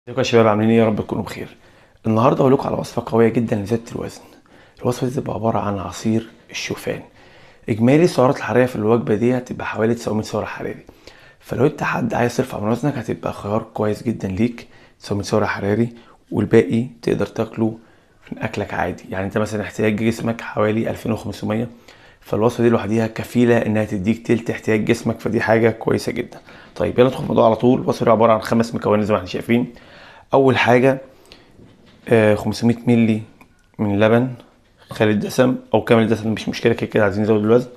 ازيكم يا شباب، عاملين ايه؟ يا رب تكونوا بخير. النهارده هقول لكم على وصفه قوية جدا لزيادة الوزن. الوصفة دي تبقى عبارة عن عصير الشوفان. اجمالي السعرات الحرارية في الوجبة دي هتبقى حوالي 900 سعر حراري. فلو انت حد عايز ترفع من وزنك هتبقى خيار كويس جدا ليك، 900 سعر حراري، والباقي تقدر تاكله من اكلك عادي. يعني انت مثلا احتياج جسمك حوالي 2500، فالوصفه دي لوحديها كفيله انها تديك تلت احتياج جسمك، فدي حاجة كويسة جدا. طيب يلا ندخل في الموضوع على طول. الوصفة دي عبارة عن 5 مكونات زي ما احنا شايفين. اول حاجة 500 ملي من لبن خالي الدسم او كامل الدسم، مش مشكلة، كده كده عايزين نزود الوزن.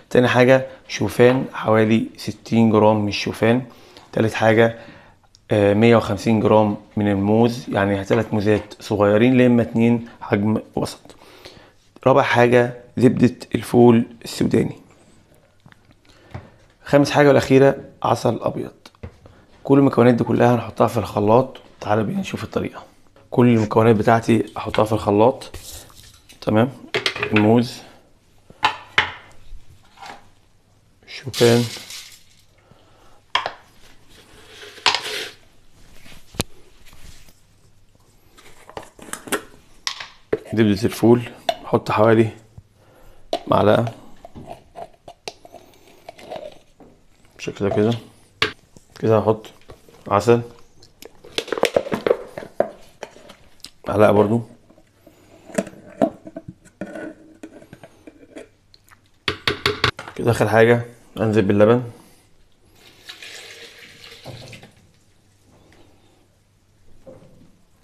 تاني حاجة شوفان، حوالي 60 جرام من الشوفان. تالت حاجة 150 جرام من الموز، يعني 3 موزات صغيرين لما 2 حجم وسط. رابع حاجة زبدة الفول السوداني. خامس حاجة والاخيرة عسل ابيض. كل المكونات دي كلها هنحطها في الخلاط. تعالوا بينا نشوف الطريقة. كل المكونات بتاعتي احطها في الخلاط. تمام، الموز، الشوفان، زبدة الفول، احط حوالي معلقة بالشكل ده كده. كده هحط عسل معلقة برضو. كده اخر حاجة انزل باللبن.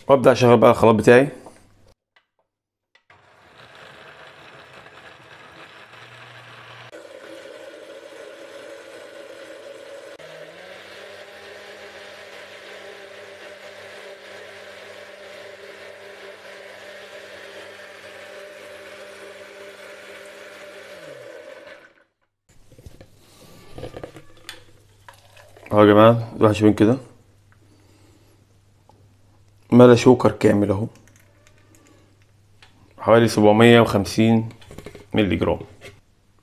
وابدأ اشغل بقى الخلاط بتاعي. اهو يا جماعة زي ما شايفين كده، ملا شوكر كامل اهو، حوالي 750 مللي جرام.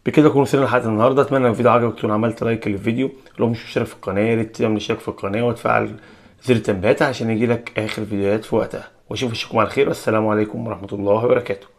بكده نكون وصلنا لحلقة النهارده. اتمنى الفيديو عجبك، تكون عملت like للفيديو. لو مش مشترك في القناة يا ريت تعمل اشتراك في القناة وتفعل زر التنبيهات عشان يجيلك اخر فيديوهات في وقتها. واشوف وشكم على خير، والسلام عليكم ورحمة الله وبركاته.